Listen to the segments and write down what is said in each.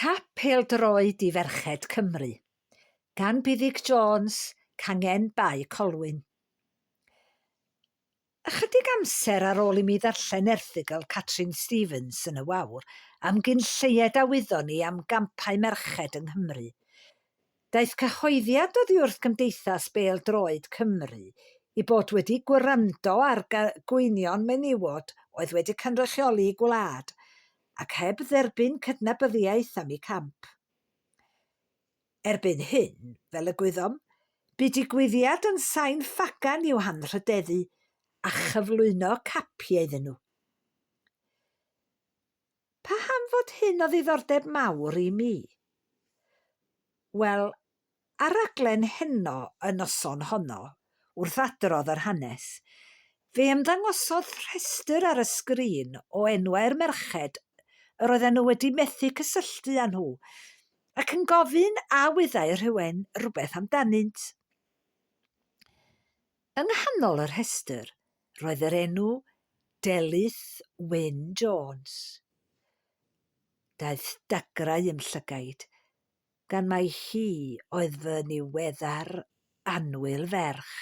Cap Pêl-droed i Ferched Cymru, gan Buddug Jones, Cangen Bae Colwyn. Ychydig amser ar ôl i mi ddarllen erthygl Catrin Stevens yn y Wawr am gyn lleied a wyddon ni am gampau merched yng Nghymru, daeth cyhoeddiad oddi wrth Gymdeithas Bêl-droed Cymru eu bod wedi gwrando ar gwynion menywod oedd wedi cynrychioli'u gwlad ac heb dderbyn cydnabyddiaeth am eu camp. Erbyn hyn, fel y gwyddom, bu digwyddiad yn Sain Ffagan i'w hanrhydeddu a chyflwyno capiau iddyn nhw. Paham fod hyn o ddiddordeb mawr i mi? Wel, ar raglen Heno y noson honno, wrth adrodd yr hanes, fe ymddangosodd rhestr ar y sgrin o enwau'r merched yr oedden nhw wedi methu cysylltu â nhw, ac yn gofyn a wyddai rhywun rywbeth amdanynt. Yng nghanol y rhestr roedd yr enw Delyth Wyn Jones. Daeth dagrau i'm llygaid, gan mai hi oedd fy niweddar annwyl ferch.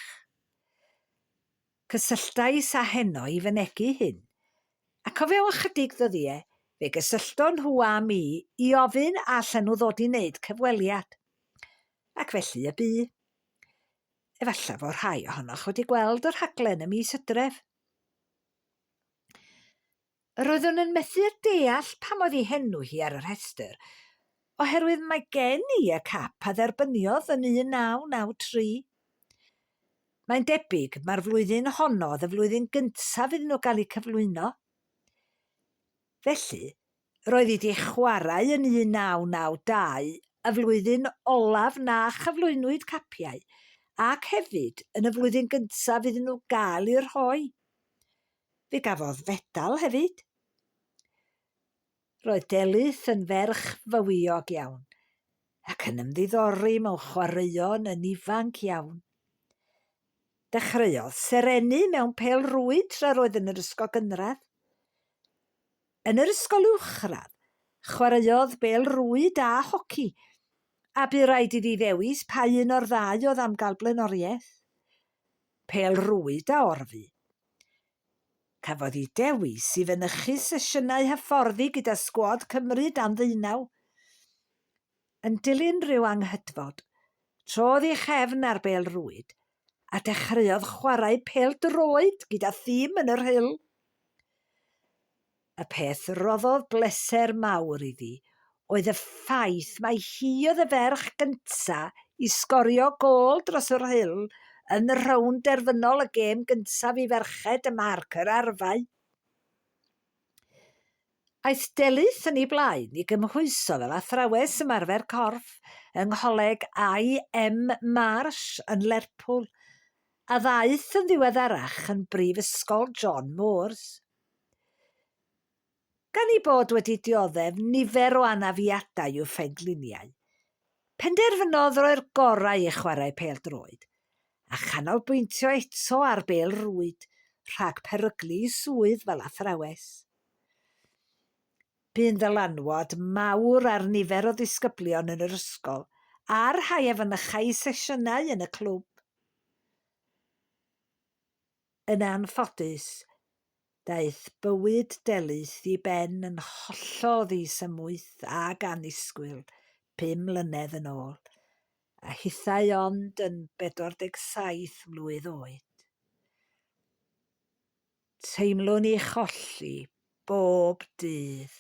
Cysylltais â Heno i fynegi hyn, ac o fewn ychydig ddyddiau fe gysyllton nhw â mi i ofyn a allan nhw ddod i wneud cyfweliad. Ac felly y bu. Efallai fod rhai ohonoch wedi gweld y rhaglen ym mis Hydref. Yr oeddwn yn methu â deall pam oedd ei henw hi ar y rhestr, oherwydd mae gen i y cap a dderbyniodd yn 1993. Mae'n debyg mae'r flwyddyn honno oedd y flwyddyn gyntaf iddyn nhw gael eu cyflwyno. Felly, roedd hi 'di chwarae yn 1992, y flwyddyn olaf na chyflwynwyd capiau, ac hefyd yn y flwyddyn gyntaf iddyn nhw gael eu rhoi. Fe gafodd fedal hefyd. Roedd Delyth yn ferch fywiog iawn, ac yn ymddiddori mewn chwaraeon yn ifanc iawn. Dechreuodd serennu mewn pêl-rwyd tra roedd yn yr ysgol gynradd. Yn yr ysgol uwchradd, chwaraeodd bêl-rwyd a hoci, a bu raid iddi ddewis pa un o'r ddau oedd am gael blaenoriaeth. Pêl-rwyd a orfu. Cafodd hi dewis i fynychu sesiynau hyfforddi gyda sgwad Cymru dan ddeunaw. Yn dilyn rhyw anghydfod, trodd ei chefn ar bêl-rwyd a dechreuodd chwarae pêl-droed gyda thîm yn y Rhyl. Y peth roddodd bleser mawr iddi oedd y ffaith mai hi oedd y ferch gynta' i sgorio gôl dros y Rhyl yn rownd derfynol y gêm gyntaf i ferched ym Mharc yr Arfau. Aeth Delyth yn ei blaen i gymhwyso fel athrawes ymarfer corff yng Ngholeg I.M. Marsh yn Lerpwl, a ddaeth yn ddiweddarach yn Brifysgol John Moores. Gan ei bod wedi dioddef nifer o anafiadau i'w phengliniau, penderfynodd roi'r gorau i chwarae pêl-droed, a chanolbwyntio eto ar bêl-rwyd rhag peryglu ei swydd fel athrawes. Bu'n ddylanwad mawr ar nifer o ddisgyblion yn yr ysgol a'r rhai a fynychai ei sesiynau yn y clwb. Yn anffodus, daeth bywyd Delyth i ben yn hollol ddi-symwyth ag annisgwyl pum mlynedd yn ôl, a hithau ond yn 47 mlwydd oed. Teimlwn ei cholli bob dydd.